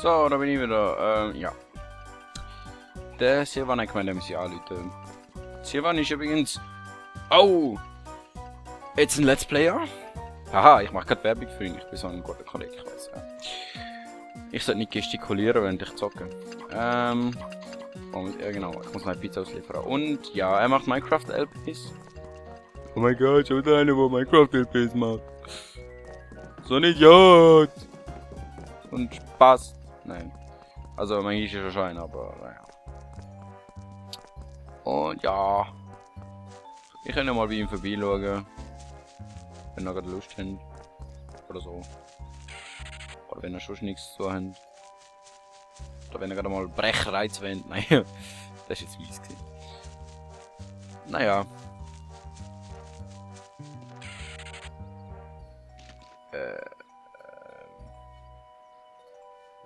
So, da bin ich wieder. Ja. Der Silvan, ich meine, der muss ich anrufen. Silvan ist übrigens... Oh! Jetzt ein Let's Player? Haha, ich mache gerade Werbung für ihn. Ich bin so ein guter Kollege, ich weiß. Ja. Ich sollte nicht gestikulieren, wenn ich zocke. Ja genau, ich muss meine Pizza ausliefern. Und ja, er macht Minecraft-LPs. Oh mein Gott, schon wieder einer, der Minecraft-LPs macht. So ein Idiot! Und Spaß. Nein. Also, mein ist ja schon, aber naja. Und ja. Ich kann ja mal bei ihm vorbeischauen. Wenn ihr gerade Lust habt. Oder so. Oder wenn ihr schon nichts zu habt. Oder wenn ihr gerade mal Brechreiz wollt. Nein, das ist jetzt mies gewesen. Naja.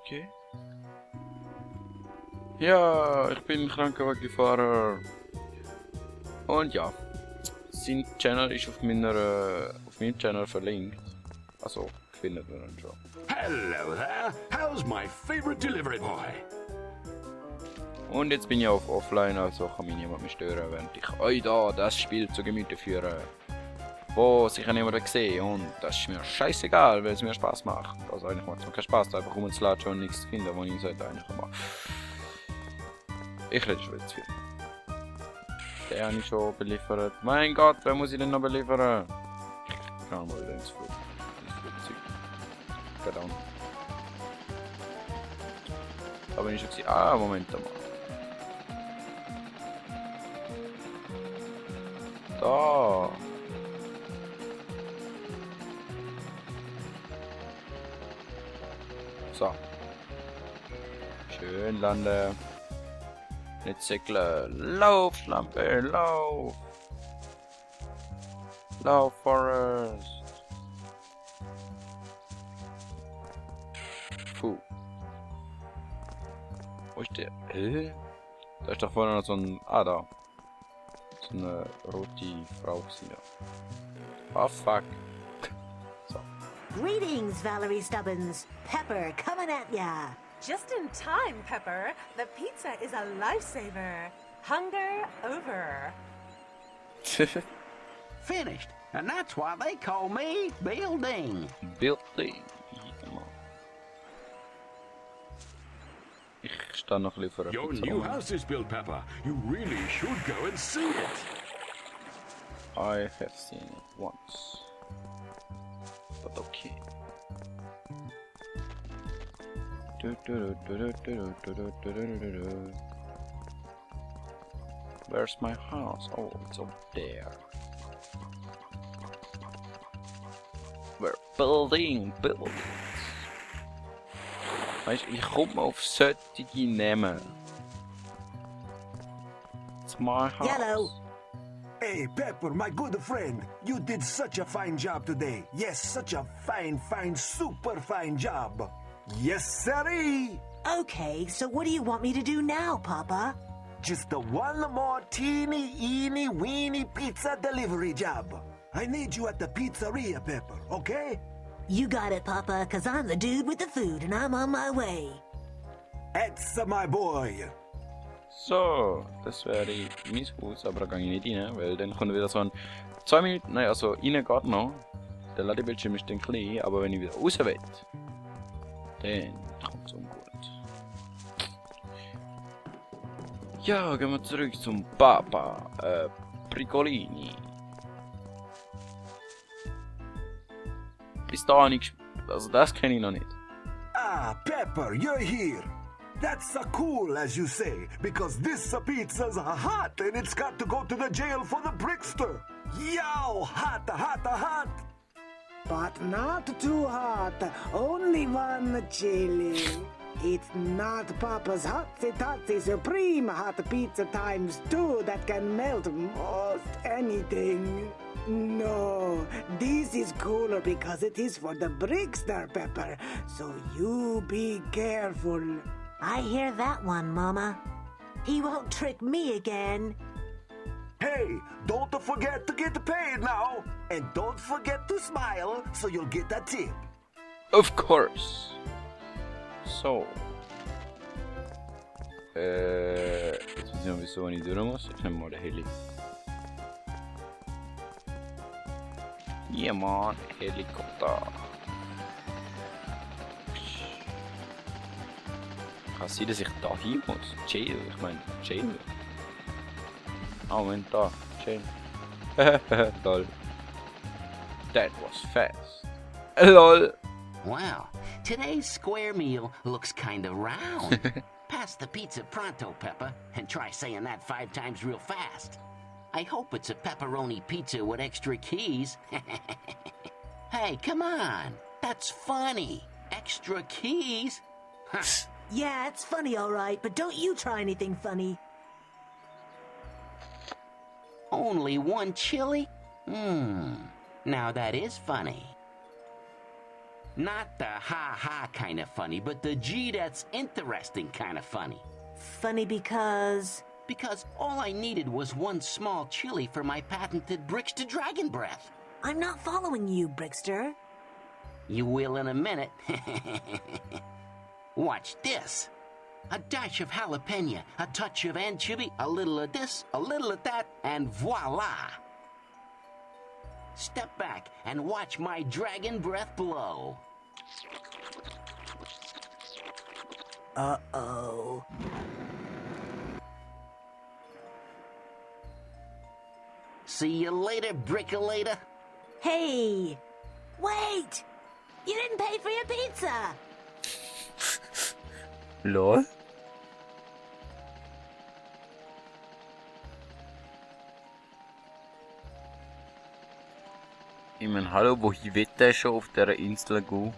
Okay. Ja, ich bin Krankenwagenfahrer. Und ja. Sein Channel ist auf meinem Channel verlinkt. Also, findet ihr ihn schon. Hello there, how's my favorite delivery boy? Und jetzt bin ich auf Offline, also kann mich niemand mehr stören, während ich euch da das Spiel zu Gemüte führe. Wo sicher niemand gesehen und das ist mir scheißegal, weil es mir Spaß macht. Also eigentlich macht es mir keinen Spaß, einfach rumzulatschen und nichts zu finden, was ich sollte eigentlich machen. Ich rede schon zu viel. Den habe ich schon beliefert. Mein Gott, wer muss ich denn noch beliefern? Ich kann mal wieder ins Flugzeug. Verdammt. Da bin ich schon gesehen. Ah, Moment mal. Da. So. Schön landen. Nicht säckeln. Lauf, Schlampe, lauf. Lauf, Forest. Puh. Wo ist der? Da ist doch vorne noch so ein... Ah, da. So eine rote Frau. Oh, fuck. So. Greetings, Valerie Stubbins. Pepper coming at ya. Just in time, Pepper. The pizza is a lifesaver. Hunger over. Finished, and that's why they call me Building. Building. Ich stehe noch ein bisschen vor der Your Pizza new rum. house is built, Pepper. You really should go and see it. I have seen it once. But okay. Where's my house? Oh, it's up there. We're building. Weißt du, ich komme auf solche Namen. It's my house. Yellow. Hey, Pepper, my good friend, you did such a fine job today. Yes, such a fine, super fine job. Yes, sirree. Okay, so what do you want me to do now, Papa? Just a one more teeny, weeny pizza delivery job. I need you at the pizzeria, Pepper, okay? You got it, Papa, 'cause I'm the dude with the food and I'm on my way. That's my boy. So, das wäre mein Haus, aber da gehe ich nicht rein, weil dann kommt wieder so ein 2 Minuten, nein, also rein geht noch. Der Ladebildschirm ist dann klein, aber wenn ich wieder raus will, dann kommt es ungut. Ja, gehen wir zurück zum Papa, Pricolini. Bis da nicht, also das kenne ich noch nicht. Ah, Pepper, you're here. That's so cool, as you say, because this pizza's hot and it's got to go to the jail for the brickster. Yo, hot. But not too hot, only one chili. It's not Papa's Hotsy Totsy Supreme Hot Pizza times 2 that can melt most anything. No, this is cooler because it is for the brickster, Pepper, so you be careful. I hear that one, Mama. He won't trick me again. Hey, don't forget to get paid now. And don't forget to smile so you'll get a tip. Of course. So. Jetzt wissen wir, wieso ich durch muss. Ich nehme mal den Heli. Ja, Mann, Helikopter. Kann es sein, dass ich da hin muss? Jail, ich meine, Jail. Ah, Moment, da, Jail. Lol. That was fast. Lol. Wow, today's square meal looks kinda round. Pass the pizza pronto, Peppa, and try saying that 5 times real fast. I hope it's a pepperoni pizza with extra keys. Hey, come on. That's funny. Extra keys? Yeah, it's funny, all right, but don't you try anything funny. Only 1 chili? Now that is funny. Not the ha-ha kind of funny, but the gee, that's interesting kind of funny. Funny because... Because all I needed was 1 small chili for my patented Brickster Dragon Breath. I'm not following you, Brickster. You will in a minute. Watch this. A dash of jalapeno, a touch of anchovy, a little of this, a little of that, and voila! Step back and watch my dragon breath blow. Uh-oh. See you later, Brickolator. Hey! Wait! You didn't pay for your pizza! Lol. Ich meine, hallo, wohin will der schon auf dieser Insel gehen?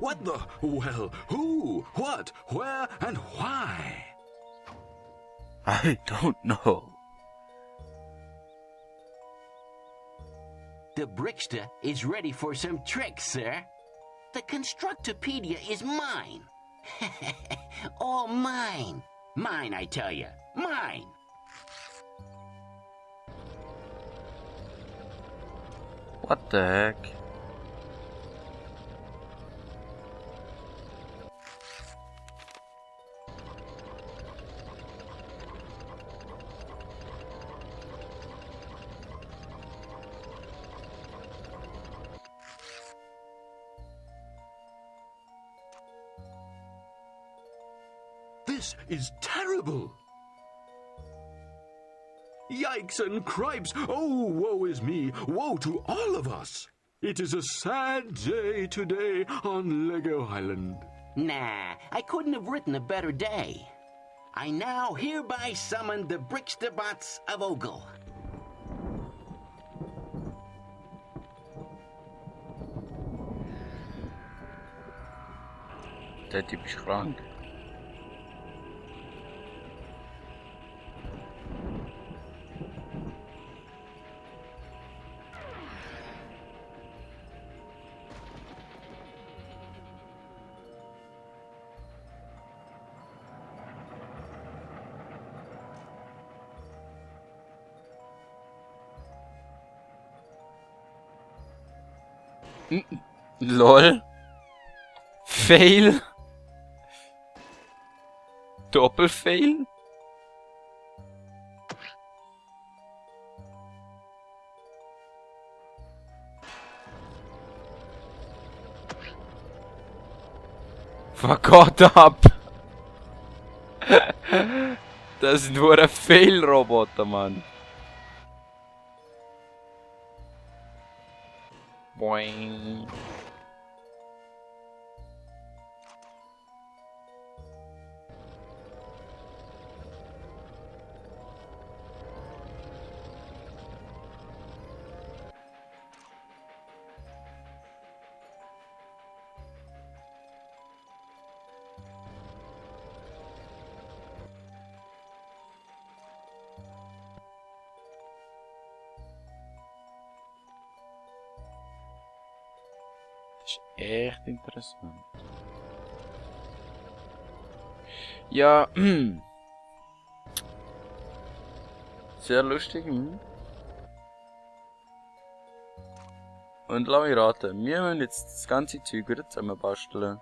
What the? Well, who, what, where, and why? I don't know. The Brickster is ready for some tricks, sir. The Constructopedia is mine. All mine. Mine, I tell you. Mine. What the heck? This is terrible. Yikes and cripes! Oh, woe is me! Woe to all of us! It is a sad day today on Lego Island. Nah, I couldn't have written a better day. I now hereby summon the Bricksterbots of Ogle. Der Typ ist krank. LOL. Fail. Doppelfail. Fuck ab. Das ist nur ein Fail-Roboter, Mann. Boing. ist echt interessant. Ja, sehr lustig. Und lass mich raten, wir müssen jetzt das ganze Zeug wieder zusammenbasteln.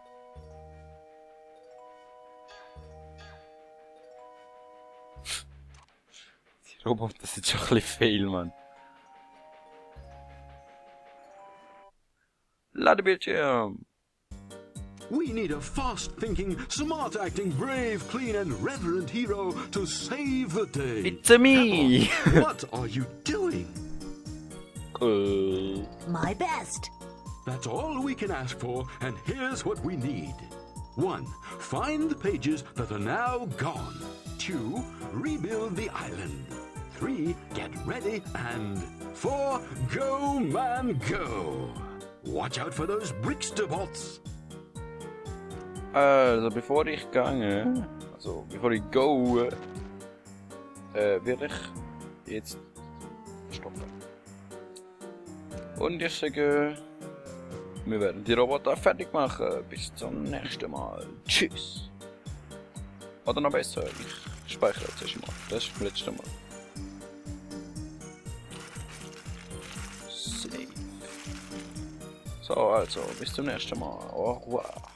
Die Roboter sind schon ein bisschen fehl, Mann. Ladebildschirm! We need a fast-thinking, smart-acting, brave, clean and reverent hero to save the day. It's me! Pepper, what are you doing? My best. That's all we can ask for, and here's what we need. 1. Find the pages that are now gone. 2. Rebuild the island. 3. Get ready. And 4. Go, man, go. Watch out for those Brickster bots. Also, bevor ich go, werde ich jetzt stoppen. Und ich sage, wir werden die Roboter fertig machen. Bis zum nächsten Mal. Tschüss. Oder noch besser, ich speichere jetzt erstmal. Das ist das letzte Mal. Save. So, also, bis zum nächsten Mal. Au revoir.